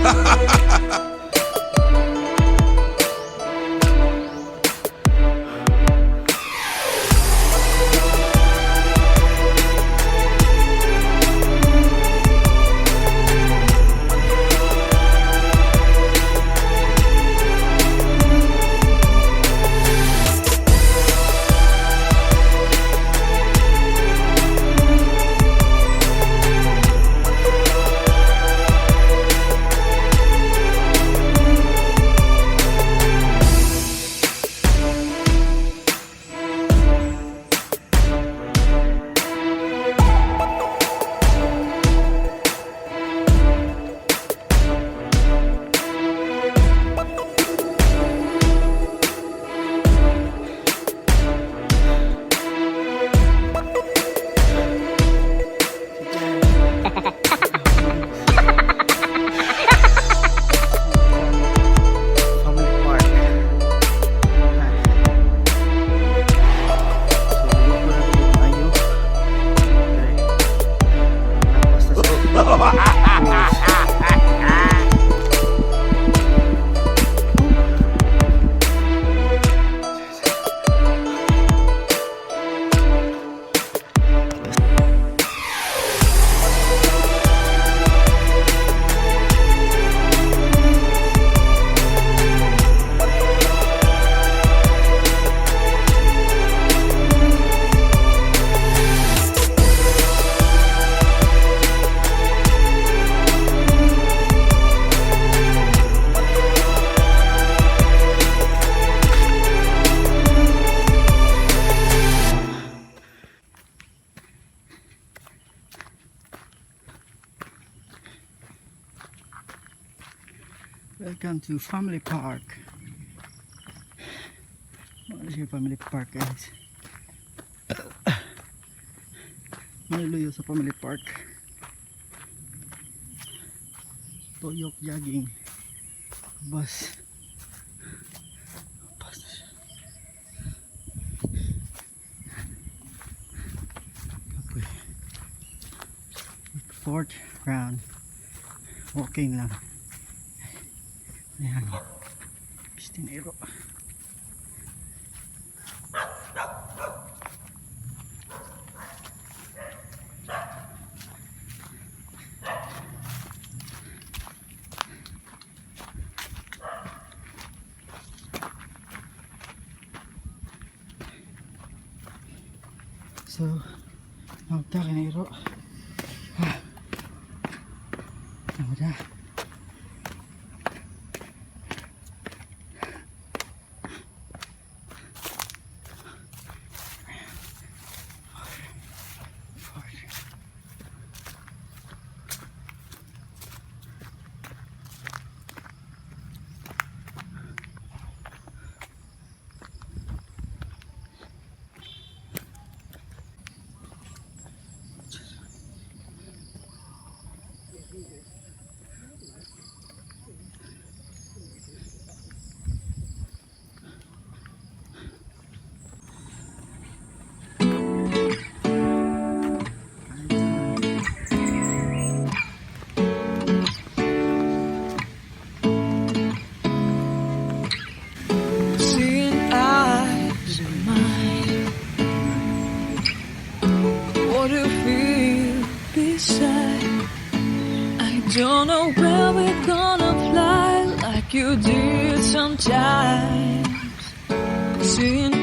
Family Park. So, luto na ito maayo. Okay. Lapas na sa pools. Welcome to Family Park. Ano siya Family Park, guys? Maniluyo sa Family Park. Tuyok jogging. Bus. Bus na siya. Kapoy. Fourth round. Walking lang. Ayan. Pistinero. So, magta kinero. Ah. Tama. Seeing eyes of mine. What do you feel beside? I don't know where we're gonna fly like you did sometimes. Seeing